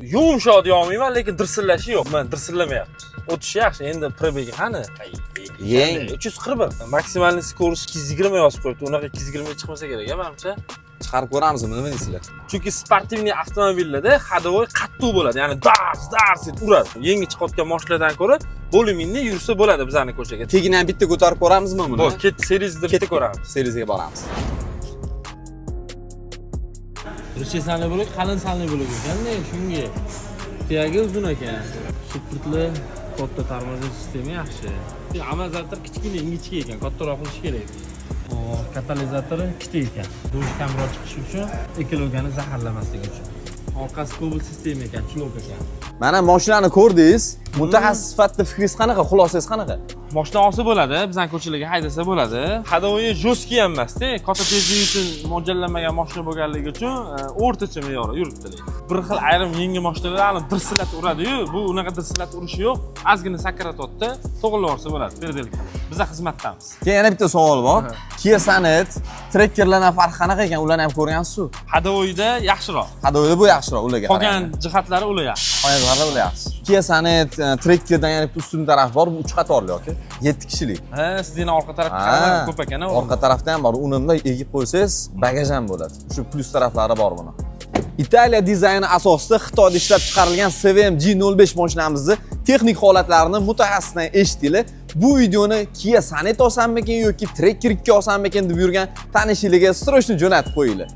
Yumshoq deya olmayman, lekin dirsillashi yo'q. Man dirsillamayapti. O'tishi yaxshi. Endi пробег i qani? Yangi. 341. Максимальный скорость 220 yozib qo'yibdi. Unaqa 220 chiqmasa kerak, a, manimcha. Chiqarib ko'ramizmi, nima deysizlar? Chunki спортивный avtomobillarda ходовой qattiq bo'ladi. Ya'ni dars dars etib uradi. Yangi chiqayotgan mashinalardan ko'ra более-менее yursa bo'ladi bizani ko'chaga. Tagini ham bitta ko'tarib ko'ramizmi buni? Bo'l, ketdi, Serizda bitta ko'ramiz. Serizga boramiz. Ruscha sanli bo'lak, qalin sanli bo'lak ekanda, shunga. Tiyagi uzun ekan. Supportli katta тормозной sistema yaxshi. Amortizator kichkina, ingichka ekan, kattaroq qilish kerak. O, katalizatori ikkita ekan. Dush kamroq chiqishi uchun, ekologiyani zaharlamasligi uchun. Orqasi Kobalt sistema ekan, чулок ekan. Mana mashinani ko'rdingiz. Mutaxassis sifatida fikringiz qanaqa, xulosangiz qanaqa? Moshina olsa bo'ladi, bizani ko'chalarga haydasa bo'ladi. Ходовой жесткий ham emasda, katta tezlik uchun mo'ljallanmagan mashina bo'lganligi uchun o'rtacha me'yorda yuribdi lekin. Bir xil ayrim yangi mashinalar dirsillatib uradi-yu, bu unaqa dirsillatib urishi yo'q. Ozgina sakratyapti, to'g'irlab yuborsa bo'ladi, переделка. Biza xizmatdamiz. Keyin yana bitta savol bor. Kia Sonet, Trackerlardan farqi qanaqa ekan? Ularni ham ko'rgansiz-ku. Ходовой da yaxshiroq. Ходовой da bu yaxshiroq ularga Qolgan qaraganda. Jihatlari ular yaxshi. Qolgan jihatlari ular yaxshi. Kia Sonet, Trackerdan yana bitta ustun tarafi bor, bu 3 qatorli aka. 7 kishilik. Ha, sizni orqa tarafga qarab ko'p ekan. Orqa tarafda ham bor. Uni bunday egib qo'ysangiz, bagaj ham bo'ladi. Shu plyus taraflari bor buni. Italiya dizayni asosida Xitoyda ishlab chiqarilgan CVM G05 mashinamizni texnik holatlarini mutaxassisdan eshitdinglar. Bu videoni Kia Sonet olsammikin yoki Tracker 2 olsammikin deb yurgan tanishinglarga срочно jo'natib qo'yinglar.